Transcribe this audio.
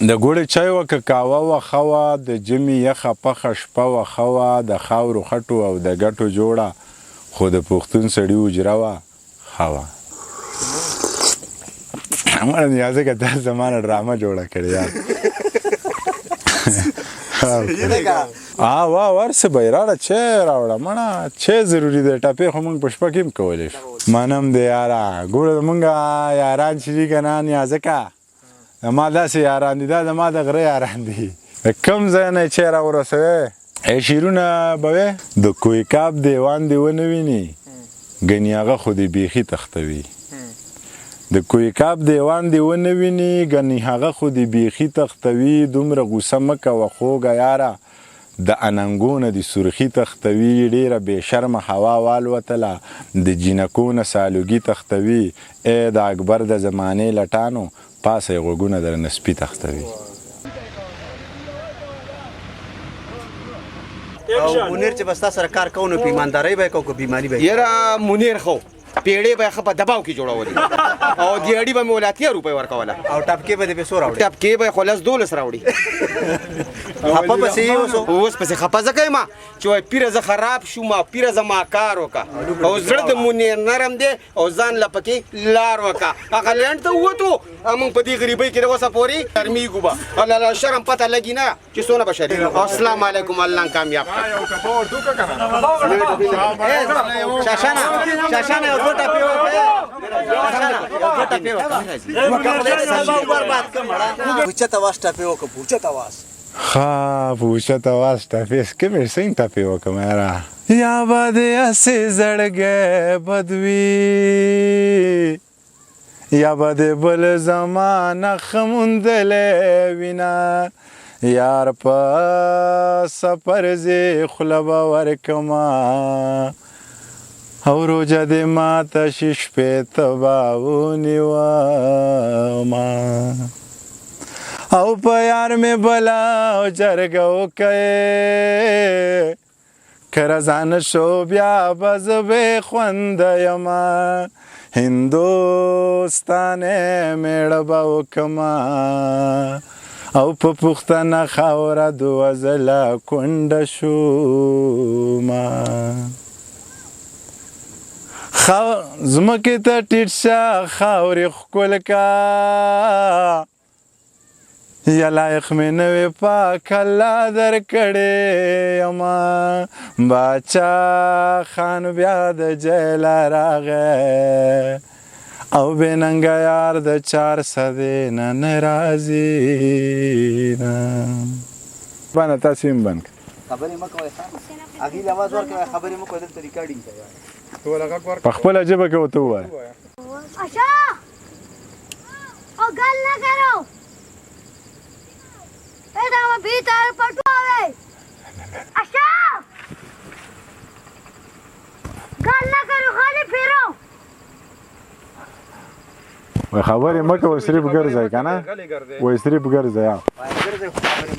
د ګوړې چای وه که کاوه وه ښه وه، د ژمي یخه پخه شپه وه ښه وه، د خاورو خټو او د ګټو جوړه خو د پښتون سړي حجره وه ښه وه. مړه نیازکه تا زما نه ډرامه جوړه کړې یار. ها وا ورسه به راړه چې راوړه مړه چې ضروري دی ټپې خو موږ په شپه کې هم کولی شو. منم دی یاره ګوره مونږ یاران چې دي که نه نیازکه زما داسې یاران دي، دا زما د غره یاران دي. د کوم ځای نه چې را ورسوي ای شعرونه به وې. د کوه کاف دیوان دې ونه ویني ګني هغه خو دې بیخي تښتوي. د کوه کاف دیوان دې ونه ویني ګني هغه خو دې بیخي تښتوي. دومره غوسه مه کوه خوږه یاره د اننګو نه دې سرخي تښتوي. ډېره بې شرمه هوا والوتله د جینکو نه سالوګي تښتوي. ای د اکبر د زمانې لټانو پاسه یې غوږونه درنه سپي تښتوي. او منیر چې بس سره کار کوو نو په ایماندارۍ به یې کوو که په ایماني به یې کوو؟ یاره منیر خو پیړې به ښه په دباو کې جوړولې او دیاړي به مې ولا 80 روپۍ ورکوله او ټپکې به دې پې څو راوړې؟ ټپکې به خو لس دولس راوړي. خفه پسې یې اوس؟ اوس پسې خفه ځکه یم چې وایي پیره زه خراب شوم پیره زما کار وکړه او زړه د منیر نرم دی او ځان له پکې لار وکړه. هغه لنډ ته ووتو موږ په دې غریبۍ کې د اوسه پورې شرمېږو به الله له شرم پته لګي نه چې څونه به شرمېږو. السلام علیکم الله کامیاب کړه. شاشانه شاشانه یو دوه ټپې وکړه. شاشانه یو دوه ټپې وکړه. خدای دې برباد کړه مړه. پوچته واس ټپې وکړه، پوچته واس. ښه په اوچته واس ټپې کومې څنګه ټپې وکړم یاره؟ یا به دې هسې زړګی بد وي یا به دې بل زمانه ښه موندلی وینه یار په سفر ځې خوله به ورکمه او روژه دې ماته شي شپې ته به ونیومه او په یار مې بله جرګه وکړې که رضا نه شو بیا به زه بې خونده یمه هندوستانې مېړه به وکمه او په پښتنه خاوره دوه ځله کونډه شومه. ځمکې ته ټیټ شه خاورې ښکل کا یا لایق مې نه وې پاک الله درکړې یمه. باچا خان بیا د جیله راغی او بې ننګه یار د چار سدې نه نه راځي نه. باندې تاسو هم بند کړئ. خبرې مه کوئ ښه هغې له اواز ورکوئ، خبرې مه کوئ، دلته ریکارډینګ کوي. په خپله ژبه کې ورته ووایه. اشا او ګل نه کرو دا भीतर पटवावे اشا ګل نه کرو خالی پھیرو. وای خبرې مه کوه صرف ګرځئ که نه، وای صرف ګرځئ. ګرځئ خو خبرې مه